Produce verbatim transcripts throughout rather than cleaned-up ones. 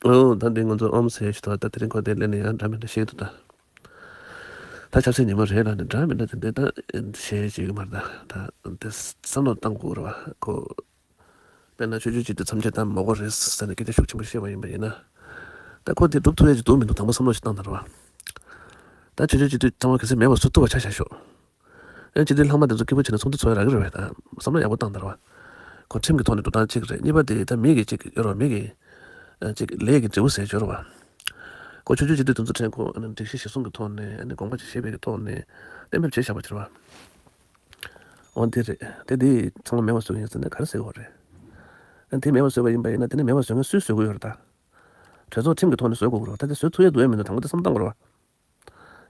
ཨོ་ད་འདི་ང་ཚོ་ཨོམ་ཟེར་ཞིག་ད་ད་དེ་རིང་ཁོ་དེ་ལས་ནས་ཡང་འདྲ་མི་འདྲ་བཤད་འདུག་ད། ད་ཆབ་སྲིད་ཉིན་མོ་རེད་ལ་ནི་འདྲ་མི་འདྲ་དེ་འདྲ་ད་བཤད་ཅིག་ཡོད་མ་རེད། ད་ད་དེ་བསམ་བློ་བཏང་དགོས་རེད་བ་ཁོ། དཔེར་ན་ཆོས་བརྒྱུད་སྤྱི་འཐུས་མཚམས་ཆད་བཏང་མ་དགོས་རེད་ཟེར་ནས་སྐད་ཆ་ཤུགས་ཆེན་པོ་བཤད་པ་ཡིན་པ་ཡིན་ན། ད་ཁོ་དེ་སྒྲུབ་ཐུབ་ཡས་ཅིག་འདུག་མི་འདུག་དང་པོ་བསམ་བློ་ཞིག་བཏང་དང་རེད་བ། ད་ཆོས་བརྒྱུད་སྤྱི་འཐུས་ཚང་མ་གལ་སྲིད་མེད་པ་བཟོ་ཐུབ་པ་ཆ་བཞག་ཤོག་ཨེ་སྤྱི་འཐུས་ལྷག་མ་དེ་ཚོ་སྐྱིད་པོ་བྱས་ནས་ཚོགས་འདུ་ཚོགས་ཡ་རག་གི་རེད་བས། ད་བསམ་བློ་ཡག་པོ་བཏང་དང་རེད་བ། ཁོ་ཁྲིམས་ཀྱི་ཐོག་ནས་འགྲོ་སྟངས་གཅིག་རེད། གཉིས་པ་དེ་ད་མི་གི་གཅིག་ཡོད་རེད་བ། མི་གི་ཨ་གཅིག་ལས་ཀྱི་འབྲས་བུ་ཟེར་ཡོད་རེད་བ། ཁོ་ཆོས་བརྒྱུད་སྤྱི་འཐུས་དེ་ཚོ་ཁྲིམས་ཁོ་ཨ་ནི་སྒྲིག་གཞི་གཞིར་བཟུང་གི་ཐོག་ནས་ཨ་ནི་དགོངས་པ་ཅིག་བཞེས་པའི་གི་ཐོག་ནས་གཏན་འབེབས་བྱས་བཞག་པ་ཅིག་རེད་བ། འོ་འདི་རེད། དེ་འདི་ཚང་མ་མེད་པ་བཟོ་གི་ཡིན་ཟེར་ན་ག་རེ་ཟེར་གི་ཡོད་རེད། ཨ་དེ་མེད་པ་བཟོས་པ་ཡིན་པ་ཡིན་ན་དེ་ནི་མེད་པ་བཟོ་མཁན་སུས་བཟོ་གི་ཡོད་རེད་ད། གྲོས་ཚོགས་ཁྲིམས་ཀྱི་ཐོག་ནས་བཟོ་དགོས་ཀྱི་རེད། ད་དེ་བཟོ་ཐུབ་ཡས་འདུག་ཡས་མི་འདུག་དང་པོ་དེ་བསམ་བཏང་དགོས་རེད་བ།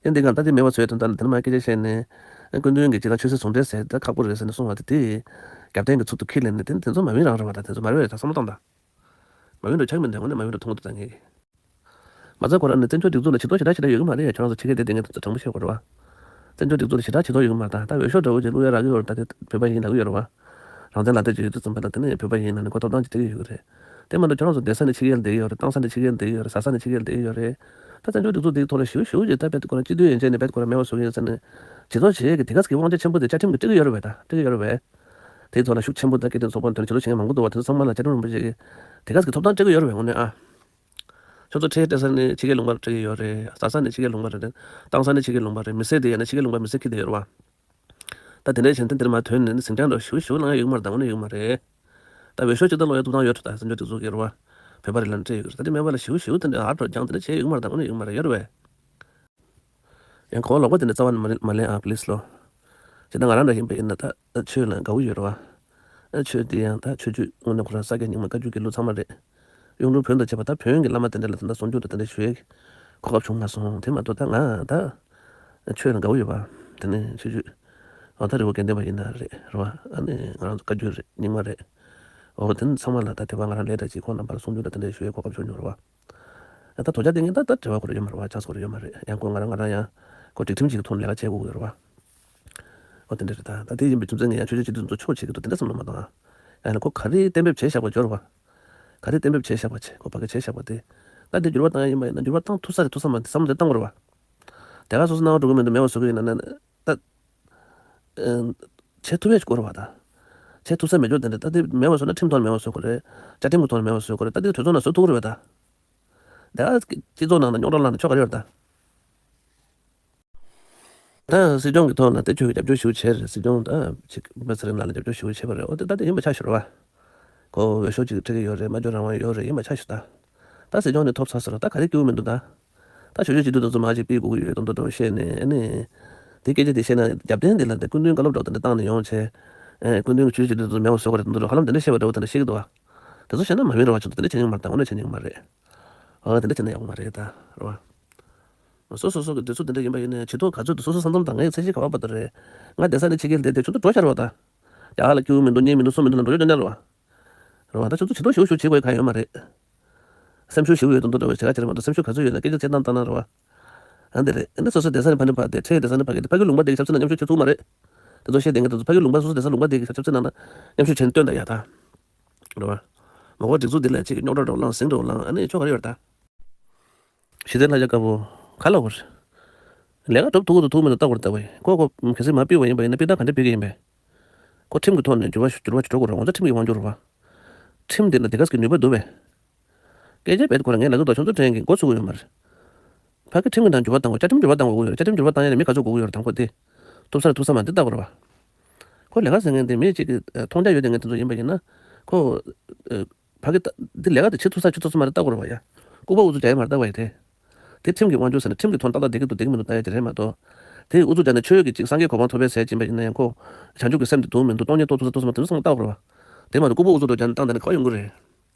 ཡིན་དེ་གང་ད་དེ་མེད་པ་བཟོས་དོན་དག་ལ་དེ་ནི་མ་སྐད་ཆ་བཤད་ནས་སྐུ་མདུན་གྱི་སྤྱི་བཏང་ཆོས་སྲིད་ཟུང་འབྲེལ་ཟེར་ད་ཁག་པོ་རེད་ཟེར་ནས་གསུངས་པ་དེ་དེ་རྒྱབ་རྟེན་གྱི་ཚུལ་དུ་ཁས་ལེན་ནས་དེ་ནི་དེ་ཚོ་མ་འོས་རང་རེད་བ། ད་དེ་ཚོ་མ་འོས་རེད་ད་བསམ་བློ་བཏང་ད། མ་འོས་འགྲོ་ཆགས་མི་འདུག་དངོས་གནས་མ་འོས་འགྲོ་མཐོང་གི་འདུག་ད་ངས། མ་རྩ་ཁོ་རང་ནི་བཙན་བྱོལ་སྒྲིག་འཛུགས་ལ་ཇུས་གཏོགས་ཞེ་དྲག་ཞེ་དྲག་ཡོད་ཀྱི་མ་རེད་ཡ། ཁྱོད་རང་ཚོ་ཕྱི་རྒྱལ་དེ་དེ་ངས་དྲང་པོ་བཤད་དགོས་རེད་བ། བཙན་བྱོལ་སྒྲིག་འཛུགས་ལ་ཞེ་དྲག་ཇུས་གཏོགས་ཡོད་ཀྱི་མ་རེད་ད། ད་འོས་ཤོག་འདྲ་བོ་ཅིག་བླུག་ཡ་རག་གི་ཡོད་རེད་ད། དེ་བོད་པ་ཡིན་ལབ་ཀྱི་ཡོད་རེད་བ། རང་བཙན་ལག་དེབ་ཅིག་ཡོད་དུས་ཙམ་པ་ལ་དེ་ནས་བོད་པ་ཡིན་ལབ་ནས་ཁོ་ཐོབ་ཐང་ཅིག་སྤྲད་ཀྱི་ཡོད་ཀྱི་རེད། དེ་མ་གཏོགས་ཁྱོད་རང་ཚོ་བསྡད་ས་ནས་ཕྱི་རྒྱལ་བསྡད་ཀྱི་ཡོད་རེད། བཏང་ས་ནས་ཕྱི་རྒྱལ་བསྡད་ཀྱི་ཡོད་རེད། ཟ་ས་ནས་ཕྱི་རྒྱལ་བསྡད་ཀྱི་ཡོད་རེད། ད་བཙན་བྱོལ་སྒྲིག་འཛུགས་དེའི་ཐོག་ལ་ཞུ་ཞུ་ཅིག་ད་བེད་ཁོ་རང་སྤྱི་འཐུས་ཡན་ཆད་ནས་བེད་ཁོ་རང་མེད་པ་བཟོ་གི་ཡིན་ཟེར་ནས་ཇུས་གཏོགས་བྱེད་ཡས་ཀྱི་དེ་ག་ཙམ་གྱི་དབང་ཆ་ཆེན་པོ་དེ་བཅའ་ཁྲིམས་ཀྱིས་སྤྲད་ཀྱི་ཡོད་རེད་བས། ད་སྤྲད་ཀྱི་ཡོད་རེད་བས། དེའི་ཐོག་ལ་ཤུགས་ཆེན་པོ་དང་སྐད་འཕྲིན་ཚོགས་པ་དོན་ཆེ་ལོ་བྱེད་མཁན་མང་པོ་འདུག་བ། དེ་ཚོ་ཚང་མ་ལ་བཅའ་ཁྲིམས་རིན་པོ་ཆེ་གིས་དེ་ག་ཙམ་གྱི་ཐོབ་ཐང་སྤྲད་ཀྱི་ཡོད་རེད་བས་དངོས་གནས་ཨ། ཁྱོད་ཚོ་ཁྲལ་སྤྲད་ས་ནས་ཕྱི་རྒྱལ་ལུང་པར་སྤྲད་ཀྱི་ཡོད་རེད། ཟ་ས་ནས་ཕྱི་རྒྱལ་ལུང་པ་རེད། བཏང་ས་ནས་ཕྱི་རྒྱལ་ལུང་པ་རེད། མི་སེར་དེ་ཡང་ན་ཕྱི་རྒྱལ་ལུང་པ་མི་སེར་ཁྱེར་བསྡད་ཡོད་རེད་བ། ད་དེ་འདྲའི་བྱས་ན་དེ་འདིར་མ་ཐོན་ནས་ཟིང་ཆ་འདྲ་ཞུ་ཞུ་ལང་ཡོད་མ་རེད་དང་དངོས་གནས་ཡོད་མ་རེད། ད་འོས་ཤོག་ཅིག་ད་ལོག་ཡ་ཐུབ་ཐང་ཡོད་རེད། ད་བཙན་བྱོལ་སྒྲིག་འཛུགས་ཀྱི་རེད་བ། བོད་པ་རེད་ལ་སྤྲད་ཡོད་ཀྱི་རེད། ད་དེ་མེད་པ་ལ་ཞུ་ཞུ་དེ་འདྲ་ཨ་འགྲོ་རྐྱང་དེ་འདྲ་བྱས་ཡོད་མ་རེད། ད་དངོས་གནས་ཡོད་མ་རེད། ཡོད་རེད་བས། ཡང་གོ་ལོག་པ་དེ་ནི་རྩ་བ་ནས་མ་ལེན་མ་ལེན་ཨ་པི་ལིས་ལོ། ཇི་ལྟར་ང་རང་འདྲ་ཡིན་པ་ཡིན་ན་ད་ཆོས་ལ་དགའ་བོ་ཡོད་རེད་བ། ཆོས་དེ་ཡང་ད་ཆོས་བརྒྱུད་དངོས་གནས་ཁོ་རང་ས་སྐྱ་རྙིང་མ་བཀའ་བརྒྱུད་དགེ་ལུགས་ཚང་མ་རེད། གཡུང་དྲུང་བོན་དང་བཅས་པ་ད་བོན་གྱི་བླ་མ་དེ་འདྲ་ལ་ད་ལྟ་གསུང་ཆོས་དང་དེ་འདྲ་ཞུ་ཡས་གོ་སྐབས་བྱུང་མ་སོང་། དེ་མ་གཏོགས་ད་ང་ད་ཆོས་ལ་དགའ་བོ་ཡོད་པ། དེ་ནས་ཆོས་བརྒྱུད་ཨ་ད་རི་བོ་དགེ་ལྡན་པ་ཡིན་ན་རེད་རེད་བ། ཨ་ནི་ང་རང་ཚོ་བཀའ་བརྒྱུད་རེད་རྙིང་མ་རེད། འོ་དེ་ཚང་མ་ལ་ད་དེ་བ་ང་རང་ལས་ད་ཅིག་ཁོང་རྣམ་པ་ལ་གསུང་ཆོས་དང་དེ་འདྲ་ཞུ་ཡས་གོ་སྐབས་བྱུང་མྱོང་རེད་བ། ད་དོ་ཅག་དེ་ངས་ད་ད་འབྲེལ་བ་ཁོ་ར་ཡོད་མ་རེད་བ། ཆགས་སོ་ར་ཡོད་མ་རེད། ཡང་ཁོ་ང་རང་ང་རང་ཡང་ཁོ་སྒྲིག་ཁྲིམས་ཅིག་གི་ཐོག་ནས་ལས་ཀ་བྱེད་དགོས་ཀྱི་ཡོད་རེད་བ། འོ་དེ་འདྲ་རེད། ད་ད་དེ་ཡིན་པའི་རྒྱུ་མཚན་ངས་ཡང་ཆོས་བརྒྱུད་སྤྱི་འཐུས་ཚོ་ཕྱོགས་གཅིག་གི་ཐོག་དེ་འདྲ་བསམ་བློ་མ་བཏང་ཨ། ཡང་ན་ཁོ་ག་རེ་གཏན་འབེབས་བྱས་བཞག་པ་འབྱོར་བ། ག་རེ་གཏན་འབེབས་བྱས་བཞག་པ་བྱས་ཁོ་ཕ་གི་བྱས་བཞག་པ་དེ། ད་དེ་འགྱུར་བ་བཏང་ཡ་ཡིན་པ་ཡིན་ན་འགྱུར་བ་བཏང་ཐུབ་ས་རེད་ཐུབ་ས་མ་རེད་བསམ་བློ་དེ་བཏང་དགོས་རེད་བ། དེ་ག་སོ་སོ་སྣང་བ་འགྲོ་གི་མི་འདུག་མེད་པ་བཟོ་གི་ཡིན་ན་ན་ད། བྱེད་ཐུབ་ཡས་དགོས་རེད་བ་ད། བྱེད་ཐུབ་ས་མེད་ཅོག་དེ་འདྲ་ད་དེ་མེད་པ་བཟོ་ན་ཁྲིམས་ཐོག་ནས་མེད་པ་བཟོ་དགོས་རེད། བཅའ་ཁྲིམས་ཀྱི་ཐོག་ནས་མེད་པ་བཟོ་དགོས་རེད། ད་དེ་གྲོས་ཚོགས་ནང་བཟོ་ཐུབ་ཀྱི་རེད་བ་ད། དེ་ག་སྤྱི་ཚོགས་ནང་ལ་རྙོག་དྲ་ལངས་ནས་ཆོ་ག་རེ་ཡོད་རེད་ད། ད་སྲིད་སྐྱོང་གི་ཐོག་ལ་དེ་ཁྱོད་ཀྱི་རྒྱབ་སྐྱོར་ཞུ་བྱས་རེད། སྲིད་སྐྱོང་ད་ཅིག་པ་ཚེ་རིང་ལགས་ལ་རྒྱབ་སྐྱོར་ཞུ་བྱས་པ་རེད། འོ་དེ་ད་དེ་ཡིན་པ་ཆ་ཞུ་རེད་བ། ཁོ་འོས་ཤོག་ཅིག་སྤྲད་ཀྱི་ཡོད་རེད། སྨྲ་བརྗོད་རང་དབང་ཡོད་རེད། ཡིན་པ་ཆ་ཞུ་ད། ད་སྲིད་སྐྱོང་ནས་ཐོབ་ཚར་སོང་ར་ད་ག་རེ་སྐྱིད་པོ་མི་འདུག་ད། ད་ཆོས་བརྒྱུད་སྤྱི་འཐུས་དེ་ཚོ་མར་ཅིག་ཕུད་དགོས་ཀྱི་ཡོད་དོན་དུ་འགྲོ་བཤད་ནས་ཨ་ནི། དེ་སྐད་ཆ་དེ་བཤད་ན་རྒྱབ་རྟེན་དེ་ལ་དེ་སྐུ་མདུན་བཀའ་སློབ་སྒྲོག་དེ་འདྲ་བཏང་ནས་ཡོང་བྱས། ཨེ་སྐུ་མདུན་གྱི་ཆོས་བརྒྱུད་སྤྱི་འཐུས་དེ་ཚོ་མེད་པ་བཟོ་དགོས་རེད་དོན་དུ་ཧ་ལམ་དེ་འདྲ་བཤད་པ་འདྲ་བོ་དེ་འདྲ་བཤད་ཀྱི་འདུག་བ། དེ་ཚོ་བཤད་ན་མ་འོས་རེད་བ། ཆུང་དུ་དེ་འདྲ་བྱེད་མྱོང་མ་རེད་ད། དངོས་གནས་བྱེད་མྱོང་མ་རེད་ད། རེད་བ། སོ་སོ་སོ་སོ་གི་དུས་ཚོད་དེ་འདྲ་ཡིན་པ་ཡིན་ནའི་ཇུས་གཏོགས་ག་ཚོད་དུ་སོ་སོ་ས་མཚམས་དང་ངའི་ཚད་གཞི་ག་པར་བར་དུ་རེད། ང་བསྡད་ས་ནས་ཕྱི་རྒྱལ་བསྡད་དེ་ཆུང་དུ་འགྲོ་ཤར་བ་དང་། རྒྱ་གར་ལ་སྐྱིད་པོ་མི་འདུག་གཉིད་མི་འདུག་སུ་མི་འདུག་ལ་འགྲོ་རྒྱུ་ཅོ་ནེ་རེད་བ། རེད་བ། ད་ཆུང་དུ་ཇུས་གཏོགས་ཞུ་ཞུ་བྱེད་དགོས་གང་ཡོད་མ་རེད། སེམས་ཤུགས་ཞུ་ཡོད་དོན་དུ་འདྲ་བའི་བྱེད་ཁ་བྱེད་རེད་མ་གཏོགས་སེམས་ཤུགས་ག་ཚོད་ཡོད་ན་སྐད་ཆ་བྱེད་སྟངས་ལྟ་ན་རེད་བ། ཨ་འདི་རེད། ཨ་ནི་སོ་སོ་བསྡད་ས་ནས་ཕ་ནི་ཕ་དེ་ཁྲལ་བསྡད་ས་ནས་ཕ་གི་དེ་ཕ་གི་ལུང་པ་དེ་གི་ཆབ་སྲིད་ནང་མཉམ་ཞུགས་བྱེད་ཐུབ་མ་རེད། དེ་ཚོ་བཤད་བསྡད་མཁན་དེ་ཚོ་ཕ་གི་ལུང་པ་སོ་སོ་བསྡད་ས་ལུང་པ་དེ་གི་ཆབ་སྲིད་ནང་ན་མཉམ་ཞུགས་བྱས་ནས་སྟོན་དང་ཡ་ད། རེད་བ། མ་གོ་སྒྲིག་འཛུགས་འདི་ལ་ཅིག་རྙོག་དྲ་འགྲོ་ལངས་ཟིང་འགྲོ་ལངས་ཨ་ནི་ཆོ་ག་རེ་ཡོད་ད། ཞི་བདེ་ལྷ་རྒྱལ་དཀར་པོ། ག་ལ་བར། ལས་ཀ་སྒྲུབ་ཐུབ་ཀྱི་འདུག་ཐུབ་མི་འདུག་ལྟ་བར་ལྟ་བས་ཁོ་ཁོ་གལ་སྲིད་མ་ཕུད་པ་ཡིན་པ་ཡིན་ན་ཕུད་ད་ག་འདྲ་ཕུད་ཀྱི་ཡིན་པས། ཁོ་ཁྲིམས་ཀྱི་ཐོག་ནས་འགྱུར་བ་འགྱུར་བ་ཞིག་འགྲོ་དགོས་རེད། ང་ཚོ་ཁྲིམས་ཀྱི་དབང་སྒྱུར་རེད་བ། ཁྲིམས་འདི་ལ་དེ་ག་ཟེར་གྱི་ནུས་པ་འདུག་པས། སྐད་ཆ་བེད་ཁོ་རང་ངས་ལབ་ཀྱི་འདུག་ཁྱོད་ཚོ་དྲན་གྱི་མགོ་ཚོས་ཀྱི་ཡོད་མ་རེད། ཕ་གི་ཁྲིམས་ཀྱི་ནང་འགྱུར་བ་བཏང་དགོས། བཅའ་ཁྲིམས་འགྱུར་བ་བཏང་ཡ་ལ་མི་ག་ཚོད་དགོས་ཀྱི་ཡོད་རེད་དང་པོ་དེ། ཐུབ་ས་རེད་ཐུབ་ས་མ་འདི་ལྟ་དགོས་རེད་བ། ཁོ་ལས་ཀ་ཟེར་མཁན་དེ་མི་གཅིག་གི་མཐོང་རྒྱ་ཡོད་བསྡད་མཁན་དེ་ཚོ་ཡིན་པ་ཡིན་ན། ཁོ། ཕ་གི་ད་འདི་ལས་ཀ་དེ་བྱེད་ཐུབ་ས་བྱེད་ཐུབ་ས་མ་རེད་ལྟ་དགོས་རེད་བ་ཡ། ལྐུགས་པ་ཨུ་ཚུགས་རྒྱག་ཡ་མ་རེད་ལྟ་བ་ཡ་དེ། དེ་ཁྲིམས་ཀྱི་དབང་སྒྱུར་ཟེར་ན་ཁྲིམས་ཀྱི་ཐོག་ནས་ཏག་ཏག་བསྡད་ཀྱི་འདུག་བསྡད་ཀྱི་མི་འདུག་ལྟ་ཡ་དེ་རེད་མ་གཏོགས། དེ་ཨུ་ཚུགས་རྒྱག་ནས་ཆོས་ཀྱི་ཅིག་སངས་རྒྱས་གོ་འཕང་ཐོབ་པའི་ཟེར་གྱིན་པ་ཡིན་ན་ཡང་ཁོ། བྱང་ཆུབ་ཀྱི་སེམས་དེ་འདུག་མི་འདུག་སྟོང་ཉིད་རྟོགས་ཐུབ་ས་རྟོགས་ཐུབ་ས་མ་རེད་དེ་ཚོ་ཚང་མ་ལྟ་དགོས་རེད་བ། དེ་མ་གཏོགས་ལྐུགས་པ་ཨུ་ཚུགས་འགྲོ་རྒྱག་ནས་བཏང་བསྡད་ན་ག་བ་ཡོང་གི་རེད།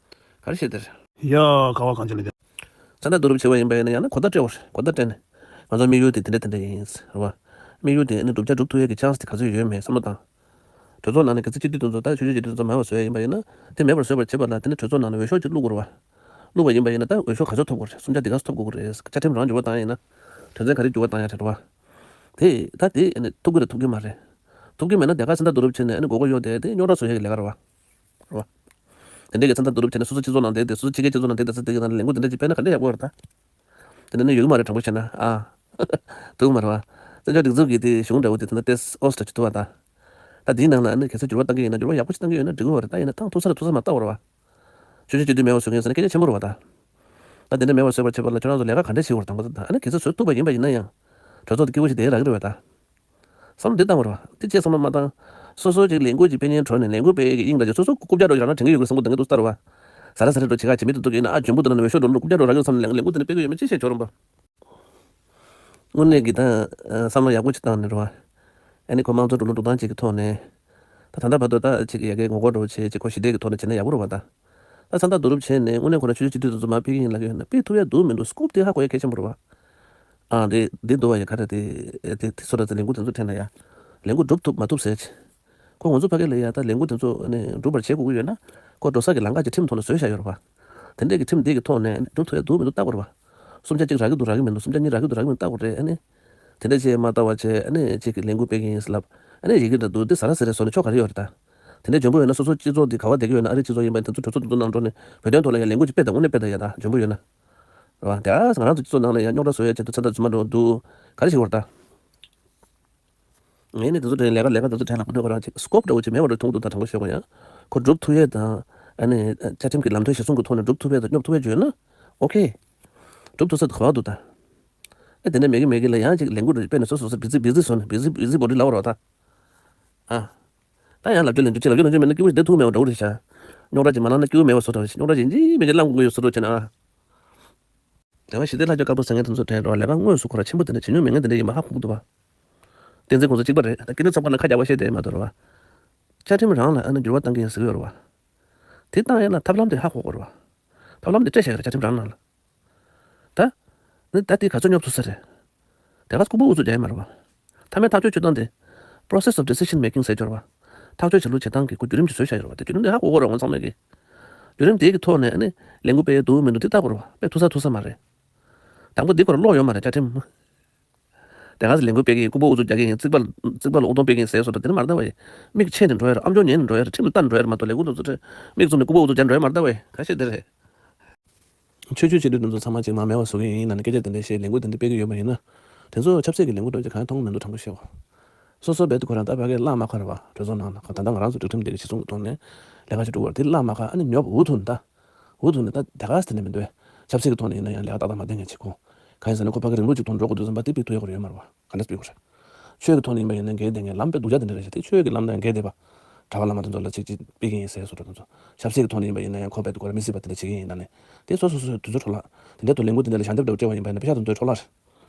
ག་རེ་བཤད་དེ་རེད། ཡ་ག་བ་གངས་ཅན་ལ་རྒྱ། ས་མཐའ་བསྡུ་རུབ་བྱས་པ་ཡིན་པ་ཡིན་ན་ཡང་ན་གོ་བརྡ་སྤྲད་པ་རེད། གོ་བརྡ་སྤྲད་ནས། ང་ཚོ་དམིགས་ཡུལ་དེ་དེ་འདྲ་དེ་འདྲ་ཡིན་རེད་བ། དམིགས་ཡུལ་དེ་ནི་བསྒྲུབ་བྱ་སྒྲུབ་ཐུབ་ཡས་ཀྱི་ཆན་སི་དེ་ག་ཚོད་ཡོད་མེད་བསམ་བློ་བཏང་། གྲོས་ཚོགས་ནང་ནས་གལ་སྲིད་སྤྱི་འཐུས་དེ་ཚོ་ད་ཆོས་བརྒྱུད་སྤྱི་འཐུས་དེ་ཚོ་མེད་པ་བཟོ་ཡས་ཡིན་པ་ཡིན་ན། དེ་མེད་པར་བཟོས་པར་བྱེད་པ་ལ་དེ་ནི་གྲོས་ཚོགས་ནང་ནས་འོས་ཤོག་ཅིག་བླུག་དགོས་རེད་བ། བླུག་པ་ཡིན་པ་ཡིན་ན་ད་འོས་ཤོག་ག་ཚོད་ཐོབ་དགོས་རེད། སུམ་ཆ་དེ་ག་ཚོད་ཐོབ་དགོས་རེད། བཅའ་ཁྲིམས་རང་འགྱུར་བ་བཏང་ཡ་ན། དོན་ཚན་ག་རེ་འགྱུར་བ་བཏང་ཡ་རེད་བ། དེ་ད་དེ་ཨ་ནི་ཐུབ་ཀྱི་རེད་ཐུབ་ཀྱི་མ་རེད། ཐུབ་ཀྱི་མེད་ན་དེ་ག་ས་མཐའ་བསྡུ་རུབ་བྱས་ནས་ཨ་ནི་མགོ་སྐོར་གཡོག་བསྡད་དེ་རྙོག་དྲ་བཟོ་ཡ་གི་ལས་ཀ་རེད་བ། རེད་བ། དེ་འདྲའི་གི་མཚན་རྟགས་བསྡུ་རུབ་བྱས་ནས་སོ་སོ་སྤྱི་ཚོགས་ནང་བསྡད་དེ། སོ་སོ་ཕྱི་རྒྱལ་སྤྱི་ཚོགས་ནང་བསྡད་དེ་ས་དེ་གི་ནང་ལས་འགུལ་དེ་འདྲ་ཅིག་སྤེལ་ན་ག་འདྲ་ཡག་པོ་རེད་ད། དེ་འདྲ་ནི་ཡོད་ཀྱི་མ་རེད། དྲང་པོ་བཤད་ན་ཨ། འདུག་མ་རེད་བ། བཙན་བྱོལ་སྒྲིག་འཛུགས་ཀྱི་དེ་གཞུང་འདྲ་བོ་དེ་ད་ལྟ་ཏེས་ཨོ་སི་ཏྲ་ཅིག་འདུག་བ་ད། ད་དེའི་ནང་ལ་ཨ་ནི་གལ་སྲིད་འགྱུར་བ་གཏང་གི་ཡིན་ན། འགྱུར་བ་ཡག་པོ་ཞིག་གཏང་གི་ཡོད་ན་འགྲིག་གི་ཡོད་རེད། ད་ཡིན་ན་ཐང་ཐུག་ས་རེད་ཐུག་ས་མ་ལྟ་བར་བ། ཆོས་བྱེད་སྤྱི་འཐུས་མེད་པ་བཟོ་མཁན་ཟེར་ན་སྐད་ཆ་ཆེན་པོ་རེད་བ་ད། ད་དེ་འདྲ་མེད་པ་བཟོས་པར་བྱེད་པ་ལ་ཁྱོད་རང་ཚོ་ལས་ཀ་ག་འདྲ་བྱེད་དགོས་རེད་དང་པོ་ད། ཨ་ནི་གལ་སྲིད་བཟོ་ཐུབ་པ་ཡིན་པ་ཡིན་ན་ཡང་གྲོས་ཚོགས་དེ་སྐྱིད་པོ་ཞིག་བསྡད་རག་གི་རེད་བ་ད། བསམ་བློ་འདི་བཏང་བ་རེད་བ། དེ་ཅིག་བསམ་བློ་མ་བཏང་། སོ་སོ་ཅིག་ལས་འགུལ་ཅིག་སྤེལ་མཁན་གྲོས་ནས་ལས་འགུལ་སྤེལ་ཡས་ཀྱི་དབྱིངས་དང་ཅིག་སོ་སོ་རྐུབ་བཀྱག་འགྲོ་ཞིག་རང་དྲན་གྱི་ཡོད་ཀྱི་བསམ་གྱི་འདུག་ད་རེད་བ། ཟ་ར་ཟ་ར་འགྲོ་བྱེད་ཁ་བྱེད་མི་དེ་ཚོ་གིས་ཡིན་ན་ཨ་འཇོན་པོ་འདུག་ན་ནི་འོས་ཤོག་འགྲོ་ལུགས་རྐུབ་བཀྱག་འགྲོ་རག་གི་ཡོད་བསམ་ནས་ལས་འགུལ་དེ་འདྲ་སྤེལ་གྱི་ཡོད་མེད་ཅི་ཤེས་ཆོག་རུང་པ། དངོས་གནས་ཀྱི་ད་བསམ་བློ་ཡག་པོ་ཅིག་བཏང་ནས་རེད་བ། ཨ་ནི་ཁོ་དམངས་གཙོའི་འགྲོ་ལུགས་འགྲོ་སྟངས་ཅིག་གི་ཐོག་ནས། ད་ད་ལྟ་བར་དུ་ད་ཅིག་ཡ་གིའི་ངོ་རྒོལ་འདྲ་བོ་བྱས་ཅིག་ཁོ་ཞི་བདེ་གི་ཐོག་ནས་བྱས་ན་ཡག་པོ་རེད་བ་ད། ད་མཚན་རྟགས་བསྡུ་རུབ་བྱས་ནས་དངོས་གནས་ཁོ་རང་ཆོས་བྱེད་སྤྱི་འཐུས་དེ་ཚོ་མར་ཕུད་ཀྱི་ཡིན་ལབ་ཀྱི་ཡོད་ན་ཕུད་ཐུབ་ཡ་འདུག་མི་འདུག་སྐོབ་དེ་ཧ་གོ་ཡ་གལ་ཆེན་པོ་རེད་བ། ཨ་འདི་འདི་འདུག་བ་ཡ་ག་རེ་དེ་དེ་དེ་ཚོ་ར་དེ་ལས་འགུལ་དེ་ཚོ་འཕྲད་ན་ཡ། ལས་འགུལ་འགྲུབ་ཐུབ་མ་ཐུབ་ཟེར་ཅིག་ཁོ་ང་ཚོ་ཕ་གི་ལ་ཡ་ད་ལས་འགུལ་དེ་ཚོ་ནས་འགྲུབ་པར་བྱེད་དགོས་ཀྱི་ཡོད་ན། ཁོ་འགྲོ་ས་གི་ལམ་ཁ་ཅིག་ཁྲིམས་ཐོག་ནས་བཟོས་བཞག་ཡོད་རེད་བ། དེ་འདྲས་ཀྱི་ཁྲིམས་འདི་གི་ཐོག་ནས་འགྲུབ་ཐུབ་ཡ་འདུག་མི་འདུག་ལྟ་དགོས་རེད་བ། སུམ་ཆ་གཅིག་རག་གི་འདུག་རག་གི་མི་འདུག་སུམ་ཆ་གཉིས་རག་གི་འདུག་རག་གི་མི་འདུག་ལྟ་དགོས་རེད། ཨ་ནི། དེ་འདྲ་བྱས་མ་ལྟ་བ་བྱས་ཨ་ནི་ཅིག་གི་ལས་འགུལ་སྤེལ་གི་ཡིན་ཟེར་ལབ། ཨ་ནི་ཡི་གེ་འདྲ་འདུག་དེ་ཟ་ར་ཟེར་རེ་བཟོ་ནས་ཆོ་ག་རེ་ཡོད་རེད་ད། དེ་འདྲ་འཇོན་པོ་ཡོད་ན་སོ་སོ་སྤྱི་ཚོགས་འདི་ག་བ་བསྡད་ཀྱི་ཡོད་ན། ཨ་རི་སྤྱི་ཚོགས་ཡིན་པ་དེ་ཚོ་གྲོས་ཚོགས་འདུ་ཚོགས་གནང་འགྲོ་ནས་བོད་དོན་ཐོག་ལ་ཡང་ལས་འགུལ་ཅིག་སྤེལ་དང་། དངོས་གནས་སྤེལ་དང་ཡ་ད་འཇོན་པོ་ཡོད་ན། རེད་བ། དེ་ཨ་ང་རང་ཚོ་སྤྱི་ཚོགས་ནང་ལ་ཡང་རྙོག་དྲ་བཟོ་ཡ་ཆེད་དུ་ཚ་ད་རྫུན་མ་འགྲོ་འདུག་ག་རེ་ཞིག་བར་ད། ངས་ནི་དེ་ཚོ་དྲན་ལས་ཀ་ལས་ཀ་དེ་ཚོ་དྲན་ལ་ཁོ་ཐོས་ཁོ་རང་ཅིག་སྐོབ་འདྲ་བོ་ཅིག་མེད་པ་འགྲོ་ཐུང་འདུག་ད་དྲང་པོ་ཤོད་དགོས་ཡ། ཁོ་སྒྲུབ་ཐུབ་ཡས་དང་། ཨ་ནི་བཅའ་ཁྲིམས་ཀྱི་ལམ་སྟོན་གཞིར་བཟུང་གི་ཐོག་ནས་སྒྲུབ་ཐུབ་ཡས་དང་སྙོབ་ཐུབ་ཡས་བརྗོད་ན་ཨོ་ཁེ། སྒྲུབ་ཐུབ་ས་དེ་ག་བ་འདུག་ད། ཨེ་དེ་འདྲ་མེད་གི་མེད་གི་ལ་ཡང་ཅིག་ལས་འགུལ་རེ་སྤེལ་ནས་སོ་སོ་སོ་བི་ཛི་བི་ཛི་བཟོ་ནས་བི་ཛི་བི་ཛི་བོ་ཌི་ལབ་རོགས་ད། ཨ། ད་ཡང་ལབ་རྒྱུ་ལབ་རྒྱུ་ཅིག་ལབ་རྒྱུ་ལབ་རྒྱུ་མེད་ན་སྐྱིད་པོ་ཞིག་བསྡད་ཐུབ་མེད་པ་འདྲ་བོ་རེད་ཤག་རྙོག་དྲ་ཅིག་མ་ལངས་ན་སྐྱིད་པོ་མེད་པ་བཟོ་འདྲ་བོ་ཞིག་རྙོག་དྲ་ཅིག་ཡིན་གཅིག་མིན་གཅིག་ལངས་དགོས་ཀྱི་ཡོད་བཟོ་འདྲ་བྱས་ན་ཨ། དེ་བ་ཞི་བདེ་ལྷ་རྒྱལ་དཀར་པོ་ཟེར་མཁན་དེ་ཚོ་དྲན་འགྲོ་བ། ལས་ཀ་དངོས་སུ་ཁོ་རང་ཆེན་པོ་དེ་འདྲ་བྱེད་མྱོང་མེད་མཁན་དེ་འདྲ་ཡིན་པ་ཧ་གོ་གི་འདུག་བ། བསྟན་འཛིན་ཁོང་ཚོ་གཅིག་པ་རེད། ད་སྐད་འཕྲིན་ཚོགས་པ་ནང་ཁ་རྒྱག་པ་བཤད་བསྡད་མ་གཏོགས་རེད་བ། བཅའ་ཁྲིམས་རང་ལ་ཨ་ནི་འགྱུར་བ་གཏང་གི་ཡིན་ཟེར་གི་ཡོད་རེད་བ། དེ་བཏང་ཡ་ལ་ཐབས་ལམ་དེ་ཧ་གོ་དགོས་རེད་བ། ཐབས་ལམ་དེ་སྤྲད་བཞག་གི་རེད་བཅའ་ཁྲིམས་རང་ནང་ལ། ད། ནི་ད་དེ་ག་ཚོད་སྙོབ་ཐུབ་ས་རེད། དེ་ག་ཚོད་ལྐུགས་པ་ཨུ་ཚུགས་རྒྱག་ཡ་མ་རེད་བ། མཐའ་མའི་ཐག་གཅོད་བྱེད་སྟངས་དེ། process of decision making ཟེར་གྱི་ཡོད་རེད་བ། ཐག་གཅོད་བྱེད་ལུགས་བྱེད་སྟངས་ཀྱི་ཁོ་བརྒྱུད་རིམ་ཅིག་བཟོས་བཞག་ཡོད་རེད་བ། དེ་བརྒྱུད་རིམ་དེ་ཧ་གོ་དགོས་རེད་ངོ་ཚང་མས་ཀྱི། བརྒྱུད་རིམ་དེ་གི་ཐོག་ནས་ཨ་ནི་ལས་འགུལ་སྤེལ་ཡས་འདུག་མི་འདུག་དེ་ལྟ་དགོས་རེད་བ། སྤེལ་ཐུབ་ས་ཐུབ་ས་མ་རེད། དང་པོ་འདི་ཁོ་རང་ཀློག་ཡོད་མ་རེད་བཅའ་ཁྲིམས། དེ་ག་ཚོད་ལས་འགུལ་སྤེལ་གི་ཡིན། ལྐུགས་པ་ཨུ་ཚུགས་རྒྱག་གི་ཡིན། རྩིག་པ་རྩིག་པ་ལ་ཨུ་གདོང་སྤེལ་གི་ཡིན་ཟེར་བཟོ་འདྲ་དེ་འདྲ་མ་རེད་ད་བ་ཡི། མིག་ཕྱེ་ནས་འགྲོ་ཡ་རེད། ཨམ་ཅོག་ཉན་ནས་འགྲོ་ཡ་རེད། ཁྲིམས་ལ་ལྟ་ནས་འགྲོ་ཡ་རེད། མ་གཏོགས་ལས་འགུལ་འདུག་ཚོ་ཁྲིམས་མིག་བཙུམ་ནས་ལྐུགས་པ་ཨུ་ཚུགས་རྒྱག་ཡ་མ་རེད་ད་བ་ཡི། ག་ཤེད་དེ་རེད། ཆོས་བརྒྱུད་སྤྱི་འཐུས་དེ་ཚོ་ཚང་མ་ཅིག་མ་མེད་པ་བཟོ་གི་ཡིན་ན་ནི་སྐད་ཆ་དེ་འདྲ་བཤད། ལས་འགུལ་དེ་འདྲ་སྤེལ་གི་ཡོད་པ་ཡིན་ན། དེ་ཚོ་ཆབ་སྲིད་ཀྱི་ལས་འགུལ་འདྲ་ཅིག་གང་ཡང་མཐོང་གི་མི་འདུག་དྲང་པོ་བཤད་པ། སོ་སོ་རྦད་དེ་ཁོ་རང་ད་ཕ་གིར་བླངས་མ་ཁར་བ་གྲོས་ཚོགས་ནང་ལ་ད་ལྟ་ང་རང་ཚོ་སྒྲིག་ཁྲིམས་དེ་གི་གཞི་བཟུང་གི་ཐོག་ནས་ལས་ཀ་ཞིག་སྒྲུབ་པར་དེ་བླངས་མ་ཁར་ཨ་ནི་ཉོབ་འུ་ཐུག་ནི་ད། འུ་ཐུག་ནི་ད་དེ་ག་ཚོད་དེ་འདྲ་མི་འདུག་བས། ཆབ་སྲིད་ཀྱི་ཐོག་ནས་ཡིན་ན་ཡང་ལས་ཀ་ཏག་ཏག་མ་བསྡད་མཁན་ཅིག་གོ། གང་ཡིན་ཟེར་ན་ཁོ་ཕ་གིར་རིང་ལུགས་ཅིག་ཐོག་འགྲོ་དགོས་འདུག་བསམ་པ་དེ་སྤེལ་ཐུབ་ཡག་གི་རེད་ཡོད་མ་རེད་བ། ག་འདྲ་སྤེལ་དགོས་རེད། ཆོས་ཀྱི་ཐོག་ནས་ཡིན་པ་ཡིན་ན་འགལ་བསྡད་མཁན་ལམ་དཔེ་སྡུག་ཅག་དེ་འདྲ་རེད་ཤག་དེ་ཆོས་ཀྱི་ལམ་དང་འགལ་བསྡད་པ། གྲྭ་པ་བླ་མ་དེ་ཚོ་ལ་ཅིག་ཅིག་སྤེལ་གི་ཡིན་ཟེར་བཟོ་འདྲ་དེ་ཚོ། ཆབ་སྲིད་ཀྱི་ཐོག་ནས་ཡིན་པ་ཡིན་ན་ཡང་ཁོ་རྦད་དེ་ཁོ་རང་མི་སྲིད་པ་དེ་འདྲ་བྱེད་ཀྱི་ཡིན་ན་ནི། དེ་སོ་སོ་སོ་སོའི་དུས་ཚོད་འཕྲོ་བརླག་དེ་འདྲའི་ཐོག་ལས་འགུལ་དེ་འདྲ་ལ་ཞལ་འདེབས་འདྲ་བོ་སྤྲད་པ་ཡིན་པ་ཡིན་ན་པེ་ཤག་དེ་ཚོའི་འཕྲོ་བརླག་རེད།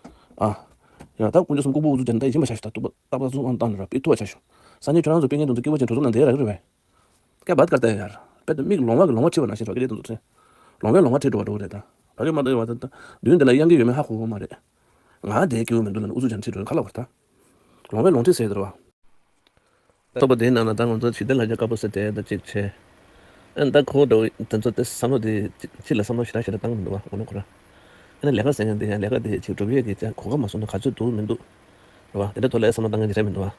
ཨ། ཡང་ད་དཀོན་མཆོག་གསུམ་ལྐུགས་པ་ཨུ་ཚུགས་བྱས་ན་ད་ཡིད་ཆེས་མ་བྱ་ཞིག་ད་ཐུབ་པ་ཏག་ཏག་ཚུགས་ཨང་བཏང་ནས་ར་སྤེལ་ཐུབ་པ་བྱ་ཞིག་སང་ཉིན་ཁྱོད་རང་ཚོ་སྤེལ་མཁན་དེ་ཚོ་སྐྱིད་པོ་བྱས་གྲོས་ཚོགས་ནང་བསྡད་ར་གི་རེད་བས། སྐད་བར་དཀར་བསྡད་ཡར་དཔེ་དེ་མིག་ལོང་བ་གི་ལོང་བ་ཁྲིད་པ་ནང་བཞིན་རོ་སྐད་དེ་ཚོ་ཚེ། ལོང་བའི་ལོང་བ་ཁྲིད་འགྲོ་བ་འགྲོ་གི་རེད་ད། ད་གི་མ་གཏོགས་ཡོད་པ་ད་ད་མདུན་དེ་ལ་གཡང་གི་ཡོད་མེད་ཧ་གོ་གི་མ་རེད། ང་དེ་སྐྱིད་པོ་མི་འདུག་ལ་ནི་ཨུ་ཚུགས་བྱས་ན་ཁྲིད་འགྲོ་ག་ལ་བར་ད། ལོང་བའི་ལོང་ཁྲིད་ཟེར་དེ་རེད་བ། ཐོག་པ་དེའི་ནང་ན་ད་ང་ཚོ་ཞི་བདེ་ལྷ་རྒྱལ་དཀར་པོ་ཟེར་དེ་ད་ཅིག་བྱས། ཨ་ད་ཁོ་འདྲ་བོ་དེ་ཚོ་དེ་བསམ་བློ་དེ་ཅི་ཅི་ལ་བསམ་བློ་ཞེ་དྲག་ཞེ་དྲག་བཏང་གི་མི་འདུག་བ་ངོ་ནས་ཁོ་རང་། ཨ་ནི་ལས་ཀ་ཟེར་མཁན་དེ་ཡང་ལས་ཀ་དེ་ཅིག་སྒྲུབ་ཡས་ཀྱི་ཅང་གོ་སྐབས་མ་སོང་ན་ག་ཚོད་འདུག་མི་འདུག་རེད་བ། དེ་འདྲ་ཐོག་ལ་བསམ་བློ་བཏང་མཁན་ཅི་རེད་མི་འདུག་བ།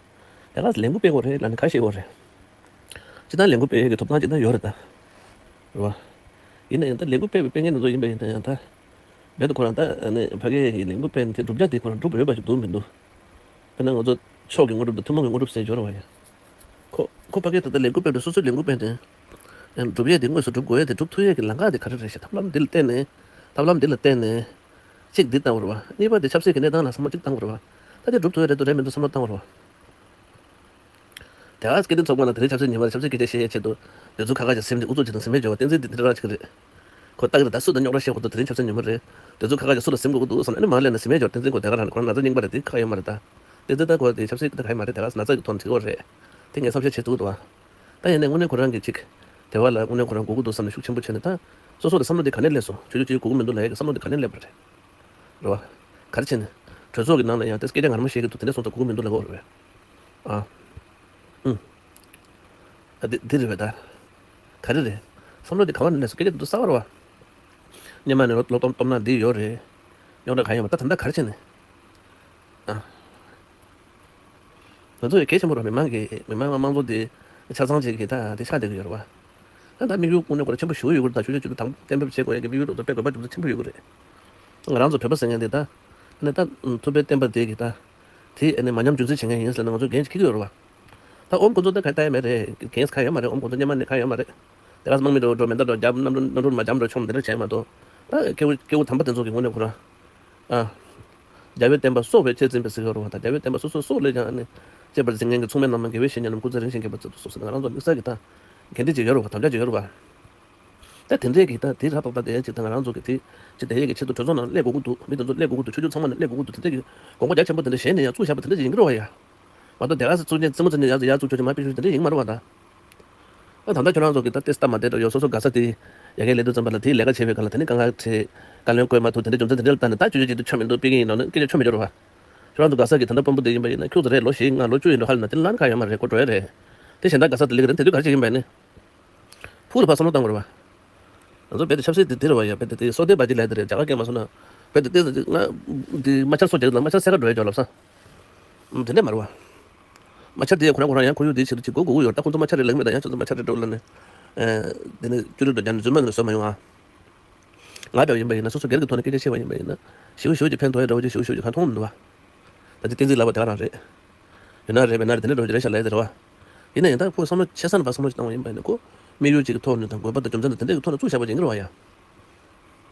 ལས་ཀ་ལས་འགུལ་སྤེལ་དགོས་རེད་ལབ་ནས་ཁ་ཤས་ཡོད་རེད། སྤྱིར་བཏང་ལས་འགུལ་སྤེལ་ཡས་ཀྱི་ཐོབ་ཐང་སྤྱིར་བཏང་ཡོད་རེད་ད། རེད་བ། ཡིན་ན་ཡང་ད་ལས་འགུལ་སྤེལ་བའི་སྤེལ་མཁན་དེ་ཚོ་ཡིན་པ་ཡིན་ན་ཡང་ད། རྦད་དེ་ཁོ་རང་ད་ཨ་ནི་ཕ་གི་ཡི་ལས་འགུལ་སྤེལ་ནས་དེ་བསྒྲུབ་བྱ་དེ་ཁོ་རང་འགྲུབ་ཡོད་པ་ཞིག་འདུག་མི་འདུག་དཔེར་ན་ང་ཚོ་ཕྱོགས་ཀྱི་དངོས་གྲུབ་དང་ཐུན་མོང་གི་དངོས་གྲུབ་ཟེར་སྦྱོར་བ་ཡིན། ཁོ་ཁོ་ཕ་གི་ད་ལྟ་ལས་འགུལ་སྤེལ་དུས་སོ་སོའི་ལས་འགུལ་སྤེལ་དུས། ཡང་སྒྲུབ་ཡས་དེ་དངོས་སུ་སྒྲུབ་དགོས་ཡས་དེ་སྒྲུབ་ཐུབ་ཡས་ཀྱི་ལམ་ཁ་དེ་ག་རེ་རེད་ཞེས་ཐབས་ལམ་འདི་ལ་བརྟེན་ནས། ཐབས་ལམ་འདི་ལ་བརྟེན་ནས། གཅིག་འདི་བཏང་བ་རེད་བ། གཉིས་པ་དེ་ཆབ་སྲིད་ཀྱི་གནས་སྟངས་ལ་བསམ་བློ་གཅིག་བཏང་བ་རེད་བ། ད་དེ་སྒྲུབ་ཐུབ་ཡས་རེད་འདུག་རེད་མི་འདུག་བསམ་བློ་བཏང་བ་རེད་བ། དེ་ག་སྐད་འཕྲིན་ཚོགས་པ་ནང་དེ་རིང་ཆབ་སྲིད་ཉི་མ་རེད། ཆབ་སྲིད་སྐད་ཆ་བཤད་ཡས་ཆེད་དུ། དེ་ཚོ་ཁ་ཁ་ཅིག་ཟིན་ཏེ་ཨུ་ཚུགས་བྱེད་དང་ཟིན་མེད་འཇོག་པ་བསྟན་འཛིན་དེ་དེ་འདྲ་ཅིག་རེད། ཁོ་ལྟ་གི་རེད་ད། སུ་དང་རྙོག་དྲ་བཤད་དགོས་འདུག་དེ་རིང་ཆབ་སྲིད་ཉི་མ་རེད། དེ་ཚོ་ཁ་ཁ་ཅིག་སུ་ལ་ཟིན་དགོས་འདུག་བསམ་ནས་ཨ་ནི་མར་སླེབས་ནས་ཟིན་མེད་འཇོག་བསྟན་འཛིན་ཁོ་དེ་ག་རང་ཁོ་རང་ན་ཚ་རྙིང་པ་རེད། དེ་ཁ་ཡོད་མ་རེད་ད། བསྟན་འཛིན་ད་ཁོ་དེ་ཆབ་སྲིད་ད་ག་ཡོད་མ་རེད། དེ་ག་ན་ཚ་གི་ཐོག་ནས་ཁྲིད་དགོས་རེད། དེ་ངས་བསམ་ཤེས་བྱེད་ཐུབ་འདུག་བ། ད་ཡིན་ནའི་དངོས་གནས་ཁོ་རང་གི་ཅིག་དེ་བ་ལ་དངོས་གནས་ཁོ་རང་དགོས་ཀྱི་འདུག་བསམ་ནས་ཤུགས་ཆེན་པོ་བྱས་ནས་ད། སོ་སོ་ལ་བསམ་བློ་དེ་ག་ནས་སླེབས་སོང་། ཆོས་ཆོས་ཆོས་དགོས་ཀྱི་མི་འདུག་ལབ་ཡ་གི་བསམ་བློ་དེ་ག་ནས་སླེབས་པ་རེད། རེད་བ། ག་རེ་བྱས་ནས། གྲོས་ཚོགས་ཀྱི་ནང་ལ་ཡང་དེ་སྐད་ཆ་ངར་མ་བཤད་ཀྱི་འདུག་དེ་འདྲ་སོང་ཙང་དགོས་ཀྱི་མི་འདུག་ལབ་དགོས་རེད། ཨ། ཨུ། ཨ་དེ་དེ་རེད་བས་ད། ག་རེ་རེད། བསམ་བློ་དེ་ག་བ་ནས་སླེབས་སོང་། སྐད་ཆ་དེ་ཚོ་གསར་པ་རེད་བ། སྔོན་མ་ནས་ལོ་ལོ་སྟོང་སྟོང་ན་འདི་ཡོད་རེད། རྙོག་དྲ་གང་ཡོད་མ་ད་ད་ལྟ་ག་རེ་བྱས་ནས། ཨ། ང་ཚོ་ཡི་གལ་ཆེན་པོ་རེད། མི་མང་གི་མི་མང་དམངས་གཙོ་དེ་ཆ་ཚང་ཅིག་གི་ད་དེ་ཆགས་བསྡད་ཀྱི་ཡོད་རེད་བ། ད་ད་དམིགས་ཡུལ་དངོས་གནས་ཁོ་རང་ཆེན་པོ་ཞེ་པོ་ཡོད་ཀྱི་རེད། ད་ཆོས་ཆོས་ཆོས་དང་གཏན་འབེབས་བྱེད་དགོས་ཡ་གི་དམིགས་ཡུལ་རོགས་ཚོ་དཔེ་དགོས་པ་རྒྱུ་མཚན་ཆེན་པོ་ཡོད་ཀྱི་རེད། ང་རང་ཚོ་བོད་པ་ཟེར་མཁན་དེ་ད་ཨ་ནི་ད་ཐུབ་པའི་བསྟན་པ་དེ་གི་ད་དེ་ཨ་ནི་མ་ཉམས་རྒྱུན་འཛིན་བྱེད་མཁན་ཡིན་ཟེར་ན་ང་ཚོ་འགན་ཅིག་འཁྱེར་གྱི་ཡོད་རེད་བ། ད་ཨོམ་ཁོ་ཚོ་ད་ག་ལྟ་ཡ་མེད་རེད། འགན་ཁ་ཡོད་མ་རེད། ཨོམ་ཁོ་ཚོ་སྔོན་མ་ནས་ཁ་ཡོད་མ་རེད། དེ་ག་སེ་དམག་མི་འགྲོ་འགྲོ་མེ་མདའ་འགྲོ་རྒྱབ། གནམ་གྲུ་གནམ་གྲུ་མ་འཇམ་འགྲོ་ཆོམ་དེ་འདྲ་བྱས་མ་གཏོགས། ད་སྐྱེ་བོ་སྐྱེ་བོ་དམ་པ་དེ་ཚོ་གི་ངོས་ནས་ཁོ་རང་ཨ། རྒྱལ་བའི་བསྟན་པ་སྲོག་བས་གཅེས་འཛིན་པའི་ཟེར་གྱི་ཡོད་རེད་བ། ད་རྒྱལ་བའི་བསྟན་པ་སོ་སོའི་སྲོག་ལས་ཀྱང་ཨ་ནི་གཅེས་པར་འཛིན་མཁན་གྱི་མཚུངས་མེད་རྣམ་སྨིན་དགེ་བའི་བཤེས་གཉེན་རྣམས་སྐུ་ཚེ་རིང་ཞིང་རྒྱས་པར་མཛད་དུ་གསོལ་ཟེར་ན། ང་རང་ཚོ་དམིགས་བསལ་གྱི་ད་འགན་འཁྲི་ཅིག་ཡོད་རེད་བ། དམ་བཅའ་ཅིག་ཡོད་རེད་བ། ད་དེ་འདྲས་ཀྱི་ད་དེ་ར་ཏག་ཏག་དེ་ཅིག་ད་ང་རང་ཚོ་གི་དེ་ཅིག་དེ་ཡས་ཀྱི་ཆེད་དུ་གྲོས་ཚོགས་ནང་སླེབས་དགོས་ཀྱི་འདུག་མི་དེ་ཚོ་སླེབས་དགོས་ཀྱི་འདུག་ཆོས་བརྒྱུད་ཚང་མ་ནས་སླེབས་དགོས་ཀྱི་འདུག་དེ་འདྲས་ཀྱི་དགོངས་པ་རྒྱ་ཆེན་པོ་དེ་འདྲས་བཞེས་ནས་ཡང་བཙུགས་བཞག་པ་དེ་འདྲས་ཅིག་ཡིན་གྱི་རེད་བ་ཡ། མ་གཏོགས་དེ་ག་སེ་བཙུགས་ནས་རྩེད་མོ་རྩེ་ནས་ཡར་ཡར་བཙུགས་ཆོག་ཆོག་མ་ཕེབས་ཆོག་དེ་འདྲས་ཡིན་མ་རེད་བ་ད། ཨ་ད་ལྟ་ཁྱོད་རང་ཚོ་གི་ད་ཏེ་སྟབས་མ་བདེ་འགྲོ་ཡོད། སོ་སོ་ག་ས་དེ་ཡ་གིའི་ལས་དོན་ཙམ་པ་ལ་དེའི་ལས་ཀ་བྱེད་པའི་སྒང་ལ་དེ་ནི་དཀའ་ངལ་འཕྲད། བཀའ་བློན་བསྐོས་མ་ཐུབ། དེ་འདྲ་རྒྱུ་མཚན་དེ་འདྲ་ལབ་ད་ནི་ད་ཆོས་ཆོས་ཅིག་ཏུ་ཆོ་མི་འདུག་དཔེ་གི་ཡིན་ནོ་ནི་སྐད་ཆ་ཆོ་མི་འགྱུར་བ། ཁྱོད་རང་ཚོ་ག་ས་གི་ད་ལྟ་དཔོན་པོ་དེ་ཡིན་པ་ཡིན་ན་ཁྱུག་ཙམ་རེད། ལོ་བཞི་ལྔ་ལོ་བཅུ་ཡིན་འགྲོ་ཧ་ལ་ན་དེ་ལ་ཁ་ཡོད་མ་རེད། ཁོ་འགྲོ་ཡ་རེད། དེ་གཞན་དག་ག་ས་དེ་ལས་ཀ་རེད། དེ་དུས་ག་རེ་བྱེད་ཀྱི་ཡིན་པ་ནི། ཕུགས་ལ་ཕར་བསམ་བློ་བཏང་དགོས་རེད་བ། ང་ཚོ་རྦད་དེ་ཆབ་སྲིད་དེ་དེ་རེད་བ་ཡ། རྦད་དེ་དེ་སོ་ལྟའི་བ་ཅིག་ལས་དེ་རེད། རྒྱ་གར་སྐད་མ་སོང་ན། རྦད་དེ་དེ་ང་དེ་མ་ཆར་སོ་རྒྱག་ལ་མ་ཆར་སེ་ག་འགྲོ་ཡ་འཇོག་ལབ་ས། ཨུམ། དེ་འདྲས་མ་རེད་བ། མ་ཆར་དེ་ཡ་ཁོ་རང་ཁོ་རང་ཡང་ཁོར་ཡུག་དེའི་ཆེད་དུ་ཅིག་གོ་དགོས་ཀྱི་ཡོད། ད་ཁོ་ཚོ་མ་ཆར་རེད་ལབ་མེད། ད་ཡང་ཁྱོད་ཚོ་མ་ཆར་རེད་འགྲོ་ལབ་ནས། ཨེ། དེ་ནས་ཅུ་རེད་འགྲོ་རྒྱ་ནས་རྫུན་མ་ནས་བཟོ་མ་ཡོང་ཨ། ང་ལབ་ཡིན་པ་ཡིན་ན་སོ་སོ་སྒེར་གྱི་ཐོག་ནས་སྐད་ཆ་བཤད་པ་ཡིན་པ་ཡིན་ན། ཞེ་པོ་ཞེ་པོ་ཅིག་ཕན་ཐོགས་ཡ་འདྲ་བོ་ཅིག་ཞེ་པོ་ཞེ་པོ་ཅིག་གང་མཐོང་མི་འདུག་བ། ད་དེ་བསྟན་འཛིན་ལབ་པ་དེ་ག་རང་རེད། ཡོད་ན་རེད་མེད་ན་རེད། དེ་འདྲ་འདྲ་བོ་ཅིག་རེད་ཤག་ལབ་ཡ་དེ་རེད་བ། ཡིན་ན་ཡང་ད་ཁོ་བསམ་བློ་ཆེ་ས་ནས་ཕར་བསམ་བློ་ཅིག་བཏང་བ་ཡིན་པ་ཡིན་ན་ཁོ་དམིགས་ཡུལ་ཅིག་གི་ཐོག་ནས་དང་དགོས་པ་དང་རྒྱུ་མཚན་དང་དེ་འདྲ་གི་ཐོག་ནས་བཙུགས་བཞག་པ་ཅིག་ཡིན་གྱི་རེད་བ་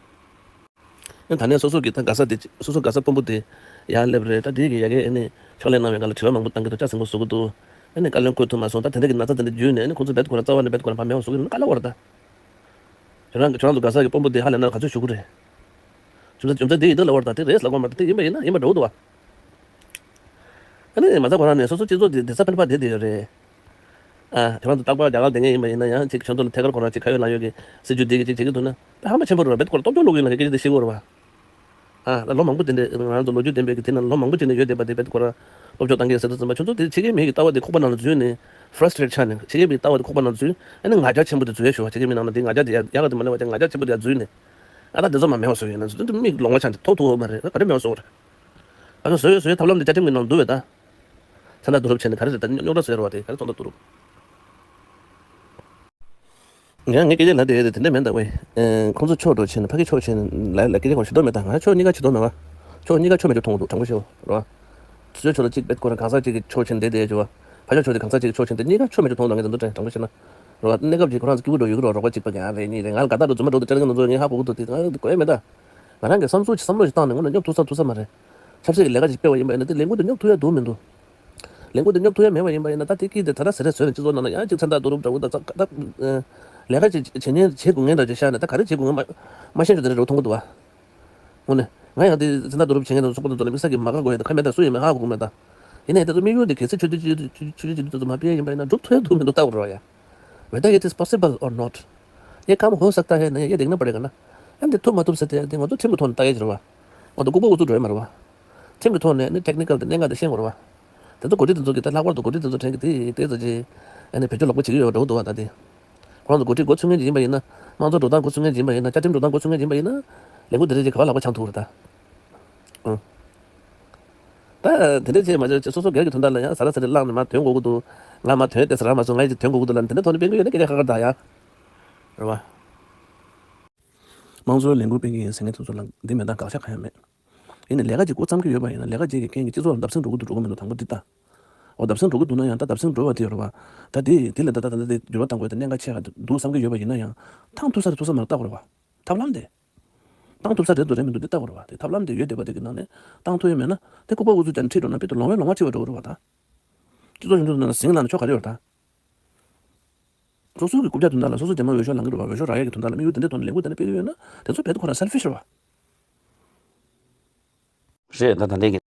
ཡ། ཨ་ད་ནས་སོ་སོ་གི་ད་ག་ས་དེ་སོ་སོ་ག་ས་དཔོན་པོ་དེ་ཡར་སླེབས་རེད། ད་དེ་གི་ཡ་གི་ཨ་ནི་ཕྱག་ལས་གནང་བའི་སྒང་ལ་དྲི་བ་མང་པོ་བཏང་གི་འདུག་སྐྱག་ཟིན་པོ་བཟོ་གི་འདུག་ཨ་ནི་བཀའ་བློན་བསྐོས་ཐུབ་མ་སོང་། ད་དེ་འདྲ་གི་ན་ཚ་དེ་འདྲ་བརྒྱུད་ནས་ཨ་ནི་ཁོང་ཚོ་རྦད་དེ་ཁོ་རང་རྩ་བ་ནས་རྦད་དེ་ཁོ་རང་ཕར་མེད་པ་བཟོ་གི་འདུག་ན་དཀའ་ལས་ཁག་པོ་རེད་ད། ཁྱོད་རང་ཁྱོད་རང་ཚོ་ག་ས་གི་དཔོན་པོ་དེ་ཧ་ལས་ན་ག་ཚོད་ཞུ་གི་རེད། རྒྱུ་མཚན་རྒྱུ་མཚན་དེ་ཡིན་འདུག་ལབ་པ་རེད་ད། དེ་རེད་ལབ་དགོས་མ་རེད། དེ་ཡིན་པ་ཡིན་ན་ཡིན་པ་འདྲ་བོ་འདུག་བ། ཨ་ནི་མ་རྩ་ཁོ་རང་ནས་སོ་སོ་སྤྱི་ཚོགས་དེ་དེ་ས་ཕན་པ་དེ་དེ་ཡོད་རེད། ཨ་དེ་རང་ཚོ་རྟག་པར་རྒྱ་གར་བསྡད་མཁན་ཡིན་པ་ཡིན་ན་ཡང་ཅིག་ཁྱོད་ཚོ་ལ་ཐད་ཀར་ཁོ་རང་ཅིག་ཁ་ཡོད་ལག་ཡོད་ཀྱི་སྲིད་ཇུས་དེ་གི་ཅིག་བྱེད་ཀྱི་འདུག་ན་ད་ཧ་མ་ཆེན་པོ་རེད་བ། རྦད་ཁོ་རང་སྟོབས་འབྱོར་ལོག་ཡིན་ལ་སྐད་ཆ་དེ་བཤད་ཀྱི་ཡོད་རེད་བ། ཨ་ད་ལོ་མང་པོ་དེ་འདྲས་ང་རང་ཚོ་ལོ་རྒྱུས་ལྡན་པའི་གི་དེ་ན་ལོ་མང་པོ་ཅིག་ནས་ཡོད་བསྡད་པ་དེ་རྦད་ཁོ་རང་སྟོབས་འབྱོར་བཏང་གི་ཡོད་ཟེར་དུས་ཙམ་པ་ཁྱོད་ཚོ་ཕྱི་རྒྱལ་མི་གི་ལྟ་བ་དེ་ཁོག་པ་ནང་ལ་འཛུལ་ནས་ཕ་ར་སི་ཊི་རེ་ཊི་ཆགས་ནས་ཕྱི་རྒྱལ་མི་གི་ལྟ་བ་དེ་ཁོག་པ་ནང་འཛུལ། ཨ་ནི་ང་རྒྱལ་ཆེན་པོ་དེ་འཛུལ་ཡ་ཞུ་བ། ཕྱི་རྒྱལ་མི་ནང་ལ་དེ་ང་རྒྱལ་དེ་ཡག་ཡག་ག་དེ་མ་ལས་བ་ཅག་ང་རྒྱལ་ཆེན་པོ་དེ་ཡ་འཛུལ་ནས། ཨ་ད་དེ་ཚོ་མ་མེད་པ་བཟོ་ཡིན་ན་ཚོ་དེ་མིག་ལོང་བ་ཆགས་ནས་ཐོག་ཐུག་ཡོད་མ་རེད། ག་རེ་མེད་པ་བཟོ་རེད། ཨ་ད་བཟོ་ཡ་བཟོ་ཡ་ཐབས་ལམ་དེ་བཅའ་ཁྲིམས་ཀྱི་ནང་འདུག་བས་ད། ཚོན་མདོག་བསྡུ་རུབ་བྱས་ནས་ག་རེ་རེད་ད། རྙོག་དྲ་བཟོ་ཡ་རེད་བ། དེ་ག་རེ་ཚོན་མདོག་བསྡུ་རུབ། ཡང་ངས་སྐད་ཆ་ལབ་བསྡད་ཡོད་དེ་དེ་འདྲ་མིན་ད་ཝེ། ཨེ། ཁོང་ཚོ་ཕྱོགས་འགྲོ་བྱས་ནས་ཕ་གི་ཕྱོགས་བྱས་ནས་ལ་ལ་སྐད་ཆ་ཁོང་ཞུ་འདོད་མེད་ད། ང་ཕྱོགས་གཉིས་ཀ་ཕྱོགས་འདོད་མེད་བ། ཕྱོགས་གཉིས་ཀ་ཕྱོགས་མེད་ཅིག་མཐོང་འདུག་དྲང་པོ་བཤད་པ་རེད་བ། དེ་ཚོའི་ཕྱོགས་ལ་གཅིག་བེད་ཁོ་རང་གང་ཟག་གཅིག་གི་ཕྱོགས་བྱས་བསྡད་བསྡད་ཡོད་ཅིག་བ། ཕ་ཕྱོགས་ཕྱོགས་དེ་གང་ཟག་གཅིག་གི་ཕྱོགས་བྱས་ཏེ་གཉིས་ཀ་ཕྱོགས་མེད་ཅིག་མཐོང་འདུག་ངས་དེ་འདྲ་དྲང་དྲང་པོ་བཤད་ན། རེད་བ། གནས་སྐབས་ཀྱི་ཁོ་རང་ཚོ་སྐྱིད་པོ་འགྲོ་ཡོད་ཀྱི་རེད་བ། རོགས་པ་གཅིག་པ་གང་རེད་གཉིས་རེད། ང་ལ་དགའ་རྟགས་འདྲ་རྫུན་མ་འགྲོ་འདུག་དེ་ལྟ་གི་ནང་ཚོ་ངས་ཧ་གོ་གི་འདུག་དེ་ང་དགོས་ཡ་མེད་ད། ང་རང་གི་བསམ་ཚུལ་བསམ་བློ་ཞིག་བཏང་ནས་དངོས་གནས་སྙོབ་ཐུབ་ས་ཐུབ་ས་མ་རེད། ཆབ་སྲིད་ཀྱི་ལས་ཀ་ཅིག་སྤེལ་བ་ཡིན་པ་ཡིན་ན་དེ་ལས་འགུལ་དེ་སྙོབ་ཐུབ་ཡ་འདུག་མི་འདུག་ལས་འགུལ་དེ་སྙོབ་ཐུབ་ཡ་མེད་པ་ཡིན་པ་ཡིན་ན་ད་དེ་སྐྱིད་དེ་ད་ལྟ་ཟེར་རེད་ཟེར་ནས་སྤྱི་ཚོགས་ནང་ལ་ཡང་ཅིག་མཚན་རྟགས་བསྡུ་རུབ་འདྲ་བོ་ད་ད་ད་ལས་ཀ་ཅིག་བྱེད་ཉན་བྱེད་དགོས་ངེས་འདྲ་ཅིག་ཤར་ནས་ད་ག་རེ་བྱེད་དགོས་ངེས་མ་མ་ཤེས་རྒྱུ་དེ་འདྲ་རེད་མཐོང་གི་འདུག་བ། དངོས་གནས་ང་ཡང་དེ་མཚན་རྟགས་བསྡུ་རུབ་བྱེད་མཁན་དང་ཚོགས་པ་དང་ཚོ་ལ་དམིགས་བསལ་གྱི་མ་དགའ་དགོས་ཡ་དང་ཁ་མེད་ད་སུ་ཡིན་མིན་ཧ་གོ་གི་མེད་ད། ཡིན་ནའི་དེ་ཚོ་དམིགས་ཡུལ་དེ་གལ་སྲིད་ཆོས་བརྒྱུད་ཆོས་བརྒྱུད་ཆོས་བརྒྱུད་དེ་ཚོ་མ་སྤེལ་ཡ་ཡིན་པ་ཡིན་ན་འགྲུབ་ཐུབ་ཡ་འདུག་མི་འདུག་ལྟ་དགོས་རེད་བ་ཡ། weather it is possible और नॉट। ये काम हो सकता है नहीं, ये देखना पड़ेगा ना। ཨ་འདི་ཐུབ་མ་ཐུབ་ཟེར་དེ་དེ་ང་ཚོ་ཁྲིམས་ཀྱི་ཐོག་ནས་ལྟ་ཡ་ཅིག་རེད་བ། ང་ཚོ་ལྐུགས་པ་འུ་ཚུགས་འགྲོ་ཡ་མ་རེད་བ། ཁྲིམས་ཀྱི་ཐོག་ནས་ནི་ཊེག་ནི་ཀལ་དེ་གནད་འགག་དེ་ཤེས་དགོས་རེད་བ། དེ་ཚོ་འགོ་ཁྲིད་དེ་ཚོ་གིས་ད་ལྷག་པར་དུ་འགོ་ཁྲིད་དེ་ཚོ་ཕྲན་གྱིས་དེ་དེ་ཚོ་ཅིག་ཨ་ནི་བེད་སྤྱོད་ལོག་པ་བྱེད་ཀྱི་ཡོད་འགྲོ་འདུག་བ། ད་དེ་ཁོ་རང་ཚོ་འགོ་ཁྲིད་འགོ་ཚུགས་མཁན་ཅིག་ཡིན་པ་ཡིན་ན། དམངས་གཙོ་འགྲོ་སྟངས་འགོ་ཚུགས་མཁན་ཅིག་ཡིན་པ་ཡིན་ན། བཅའ་ཁྲིམས་འགྲོ་སྟངས་འགོ་ཚུགས་མཁན་ཅིག་ཡིན་པ་ཡིན་ན། ལས་འགུལ་དེ་འདྲ་ཅིག་ག་པར་ལག་པ་འཆང་ཐུབ་རེད་ད། ཨང་། ད་དེ་འདྲ་བྱས་མ་བྱས་སོ་སོ་སྒེར་གྱི་དོན་དག་ལ་ཡང་ཟ་ར་ཟ་རེ་བླངས་ནས་མར་ཐོན་དགོས་ཀྱི་འདུག་ང་མར་ཐོན་ཏེ་ཟ་ར་མ་སོང་། ང་ཡིས་ཐོན་དགོས་ཀྱི་འདུག་ལབ་ནས་དེ་འདྲ་ཐོག་ནས་སྤེལ་གྱི་ཡོད་ན་སྐད་ཆ་ཁག་ཁག་རེད་ད་ཡ། རེད་བ། དམངས་གཙོའི་ལས་འགུལ་སྤེལ་གྱི་ཡིན་ཟེར་མཁན་དེ་ཚོ་ལ་འདི་མེད་ན་དགག་བྱ་གང་ཡང་མེད། ཡིན་ནའི་ལས་ཀ་ཅིག་འགོ་བརྩམས་ཀྱི་ཡོད་པ་ཡིན་ན་ལས་ཀ་ཅིག་གི་རྐྱེན་གྱིས་སྤྱི་ཚོགས་ལ་བརྡབ་གསིག་འགྲོ་གི་འདུག་འགྲོ་གི་མི་འདུག་དང་པོ་འདི་ལྟ། འོ་བརྡབ་གསིག་འགྲོ་གི་འདུག་ན་ཡང་ད་བརྡབ་གསིག་འགྲོ་བ་དེ་ཡོད་རེད་བ། ད་དེ་དེ་ལས་ད་ད་ད་ད་དེ་འགྱུར་བ་གཏང་དགོས་ད་གནད་འགག་ཆེ་ག་འདུག་བསམ་གྱི་ཡོད་པ་ཡིན་ན་ཡང་། བཏང་ཐུབ་ས་རེད་ཐུབ་ས་མ་རེད་ལྟ་དགོས་རེད་བ། ཐབས་ལམ་དེ། བཏང་ཐུབ་ས་རེད་འདུག་རེད་མི་འདུག་འདི་ལྟ་དགོས་རེད་བ། དེ་ཐབས་ལམ་དེ་ཡོད་བསྡད་པ་དེ་གི་ནང་ནས་བཏང་ཐུབ་ཡ་མེད་ན་དེ་ལྐུགས་པ་འུ་ཚོ་ཅན་ཁྲིད་འགྲོ་ན་དཔེ་དེ་ལོང་བས་ལོང་བ་ཅིག་བ་འགྲོ་གི་རེད་བ་ད། སྤྱི་ཚོགས་ཡོངས་རྫོགས་ནང་ལ་ཟིང་ལ་ནི་ཕྱོགས་ག་རེ་ཡོད་རེད་ད། སོ་སོ་གི་རྐུབ་བཀྱག་དོན་དག་ལ་སོ་སོ་རྗེས་མ་འོས་ཤོག་ལེན་གི་རེད་བ། འོས་ཤོག་རག་ཡས་ཀྱི་དོན་དག་ལ་དམིགས་ཡུལ་དེ་འདྲའི་ཐོག་ནས་ལས་འགུལ་དེ་འདྲ་སྤེལ་གི་ཡོད་ན་དེ་ཚོ་རྦད་དེ་ཁོ་རང་སེལ་ཕིཤ་རེད་བ། རེད་ད་ད་ལྟའི་གི